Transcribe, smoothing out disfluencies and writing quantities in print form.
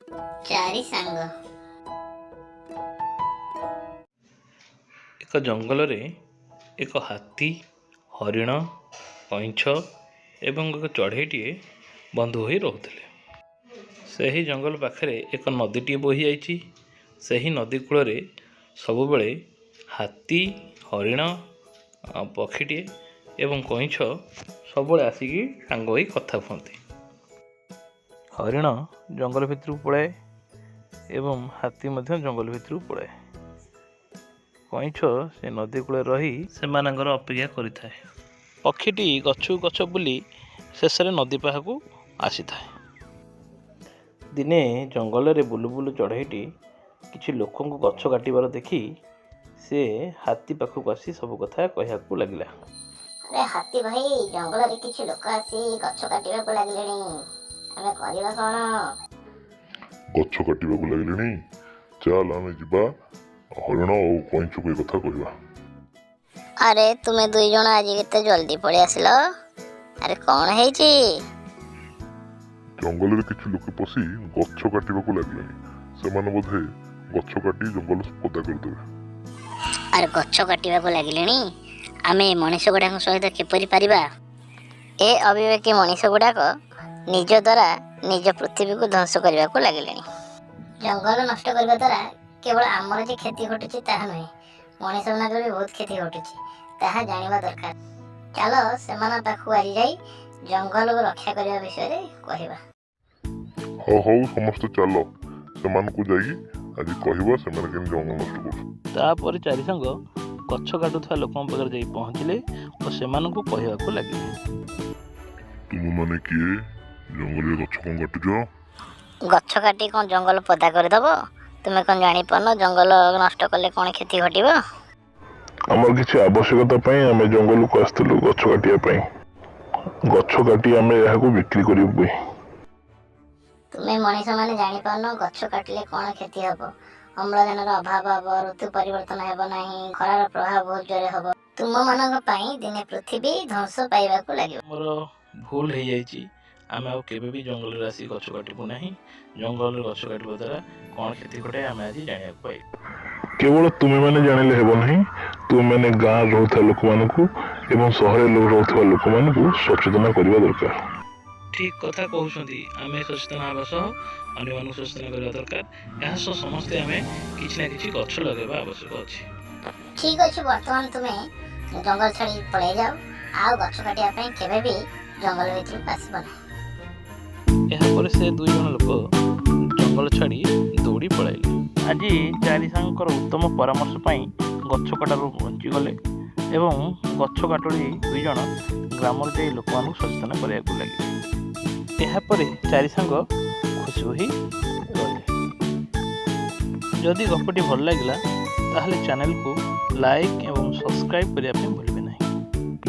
ଚାରି ସାଙ୍ଗ। ଏକ ଜଙ୍ଗଲରେ ଏକ ହାତୀ, ହରିଣ, କଇଁଛ ଏବଂ ଏକ ଚଢ଼େଇଟିଏ ବନ୍ଧୁ ହୋଇ ରହୁଥିଲେ। ସେହି ଜଙ୍ଗଲ ପାଖରେ ଏକ ନଦୀଟିଏ ବୋହି ଯାଇଛି। ସେହି ନଦୀ କୂଳରେ ସବୁବେଳେ ହାତୀ, ହରିଣ, ପକ୍ଷୀଟିଏ ଏବଂ କଇଁଛ ସବୁବେଳେ ଆସିକି ସାଙ୍ଗ ହୋଇ କଥା ହୁଅନ୍ତି। ହରିଣ ଜଙ୍ଗଲ ଭିତରକୁ ପଳାଏ ଏବଂ ହାତୀ ମଧ୍ୟ ଜଙ୍ଗଲ ଭିତରକୁ ପଳାଏ। କଇଁଛ ସେ ନଦୀ କୂଳରେ ରହି ସେମାନଙ୍କର ଅପେକ୍ଷା କରିଥାଏ। ପକ୍ଷୀଟି ଗଛକୁ ଗଛ ବୁଲି ଶେଷରେ ନଦୀ ପାଖକୁ ଆସିଥାଏ। ଦିନେ ଜଙ୍ଗଲରେ ବୁଲୁ ବୁଲୁ ଚଢ଼େଇଟି କିଛି ଲୋକଙ୍କୁ ଗଛ କାଟିବାର ଦେଖି ସେ ହାତୀ ପାଖକୁ ଆସି ସବୁ କଥା କହିବାକୁ ଲାଗିଲା। ଆରେ ହାତୀ ଭାଇ, ଜଙ୍ଗଲରେ କିଛି ଲୋକ ଆସି ଗଛ କାଟିବାକୁ ଲାଗିଲେଣି, ଆମେ କରିବା କ'ଣ? ଗଛ କାଟିବାକୁ ଲାଗିଲେଣି, ଚାଲ ଆମେ ଯିବା ହରିଣ ଆଉ କଇଁଛକୁ ଏ କଥା କହିବା। ଆରେ ତୁମେ ଦୁଇ ଜଣ ଆଜି କେତେ ଜଲ୍ଦି ପଳେଇ ଆସିଲ, ଆରେ କ'ଣ ହେଇଛି? ଜଙ୍ଗଲରେ କିଛି ଲୋକ ପଶି ଗଛ କାଟିବାକୁ ଲାଗିଲେଣି, ସେମାନେ ବୋଧେ ଗଛ କାଟି ଜଙ୍ଗଲ ପଦା କରିଦେବେ। ଆରେ ଗଛ କାଟିବାକୁ ଲାଗିଲେଣି, ଆମେ ଏ ମଣିଷ ଗୁଡ଼ାକ ସହିତ କିପରି ପାରିବା? ଏ ଅବିବେକୀ ମଣିଷ ଗୁଡ଼ାକ ନିଜ ଦ୍ୱାରା ନିଜ ପୃଥିବୀକୁ ଧ୍ୱଂସ କରିବାକୁ ଲାଗିଲେଣି। ଜଙ୍ଗଲ ନଷ୍ଟ କରିବା ଦ୍ୱାରା କେବଳ ଆମର ଯେ କ୍ଷତି ଘଟୁଛି ତାହା ନୁହେଁ, ମଣିଷମାନଙ୍କର ବି ବହୁତ କ୍ଷତି ଘଟୁଛି, ତାହା ଜାଣିବା ଦରକାର। ଚାଲ ସେମାନଙ୍କ ପାଖକୁ ଆଜି ଯାଇ ଜଙ୍ଗଲକୁ ରକ୍ଷା କରିବା ବିଷୟରେ କହିବା। ହଉ ହଉ, ସମସ୍ତେ ଚାଲ ସେମାନଙ୍କୁ ଯାଇକି ଆଜି କହିବା ସେମାନେ କେମିତି ଜଙ୍ଗଲ ନଷ୍ଟ କରୁଛନ୍ତି। ତାପରେ ଚାରି ସାଙ୍ଗ ଗଛ କାଟୁଥିବା ଲୋକଙ୍କ ପାଖରେ ଯାଇ ପହଞ୍ଚିଲେ ଓ ସେମାନଙ୍କୁ କହିବାକୁ ଲାଗିଲେ। ତୁମମାନେ କିଏ? ଜଙ୍ଗଲରେ ଗଛ କ'ଣ କାଟୁଛ? ଗଛ କାଟି କ'ଣ ଜଙ୍ଗଲ ପଦା କରିଦେବ? ତୁମେ କ'ଣ ଜାଣିପାରୁନ ଜଙ୍ଗଲ ନଷ୍ଟ କଲେ କ'ଣ କ୍ଷତି ଘଟିବ? ଆମର କିଛି ଆବଶ୍ୟକତା ପାଇଁ ଆମେ ଜଙ୍ଗଲକୁ ଆସିଥିଲୁ ଗଛ କାଟିବା ପାଇଁ। ଗଛ କାଟି ଆମେ ଏହାକୁ ବିକ୍ରି କରିବୁ ପାଇଁ। ତୁମେ ମଣିଷମାନେ ଜାଣିପାରୁନ ଗଛ କାଟିଲେ କ'ଣ କ୍ଷତି ହେବ? ଅମ୍ଳଜାନର ଅଭାବ ହେବ, ଋତୁ ପରିବର୍ତ୍ତନ ହେବ ନାହିଁ, ଖରାର ପ୍ରଭାବ ବହୁତ ଜୋରେ ହେବ। ତୁମମାନଙ୍କ ପାଇଁ ଦିନେ ପୃଥିବୀ ଧ୍ୱଂସ ପାଇବାକୁ ଲାଗିବ। ଆମର ଭୁଲ ହେଇଯାଇଛି, ଆମେ ଆଉ କେବେ ବି ଜଙ୍ଗଲରେ ଆସି ଗଛ କାଟିବୁ ନାହିଁ। ଜଙ୍ଗଲରେ ଗଛ କାଟିବା ଦ୍ୱାରା କ'ଣ କ୍ଷତି ଘଟେ ଆମେ ଆଜି ଜାଣିବାକୁ ପାଇଲୁ। କେବଳ ତୁମେମାନେ ଜାଣିଲେ ହେବ ନାହିଁ, ତୁମେମାନେ ଗାଁରେ ରହୁଥିବା ଲୋକମାନଙ୍କୁ ଏବଂ ସହରରେ ରହୁଥିବା ଲୋକମାନଙ୍କୁ ସଚେତନ କରିବା ଦରକାର। ଠିକ୍ କଥା କହୁଛନ୍ତି, ଆମେ ସଚେତନ ହେବା ସହ ଅନ୍ୟମାନଙ୍କୁ ସଚେତନ କରିବା ଦରକାର। ଏହା ସହ ସମସ୍ତେ ଆମେ କିଛି ନା କିଛି ଗଛ ଲଗାଇବା ଆବଶ୍ୟକ ଅଛି। ଠିକ୍ ଅଛି, ବର୍ତ୍ତମାନ ତୁମେ ଜଙ୍ଗଲ ଛାଡ଼ି ପଳେଇ ଯାଅ, ଆଉ ଗଛ କାଟିବା ପାଇଁ କେବେ ବି ଜଙ୍ଗଲ ଭିତରକୁ ଆସିବ ନାହିଁ। ଏହାପରେ ସେ ଦୁଇ ଜଣ ଲୋକ ଜଙ୍ଗଲ ଛାଡ଼ି ଦୌଡ଼ି ପଳାଇଲେ। ଆଜି ଚାରି ସାଙ୍ଗଙ୍କର ଉତ୍ତମ ପରାମର୍ଶ ପାଇଁ ଗଛ କଟାରୁ ବଞ୍ଚିଗଲେ ଏବଂ ଗଛ କାଟୁଳି ଦୁଇ ଜଣ ଗ୍ରାମରେ ଯାଇ ଲୋକମାନଙ୍କୁ ସଚେତନ କରିବାକୁ ଲାଗିଲେ। ଏହାପରେ ଚାରି ସାଙ୍ଗ ଖୁସି ହୋଇ ରହିଲେ। ଯଦି ଗପଟି ଭଲ ଲାଗିଲା ତାହେଲେ ଚ୍ୟାନେଲକୁ ଲାଇକ୍ ଏବଂ ସବସ୍କ୍ରାଇବ୍ କରିବା ପାଇଁ ଭୁଲିବେ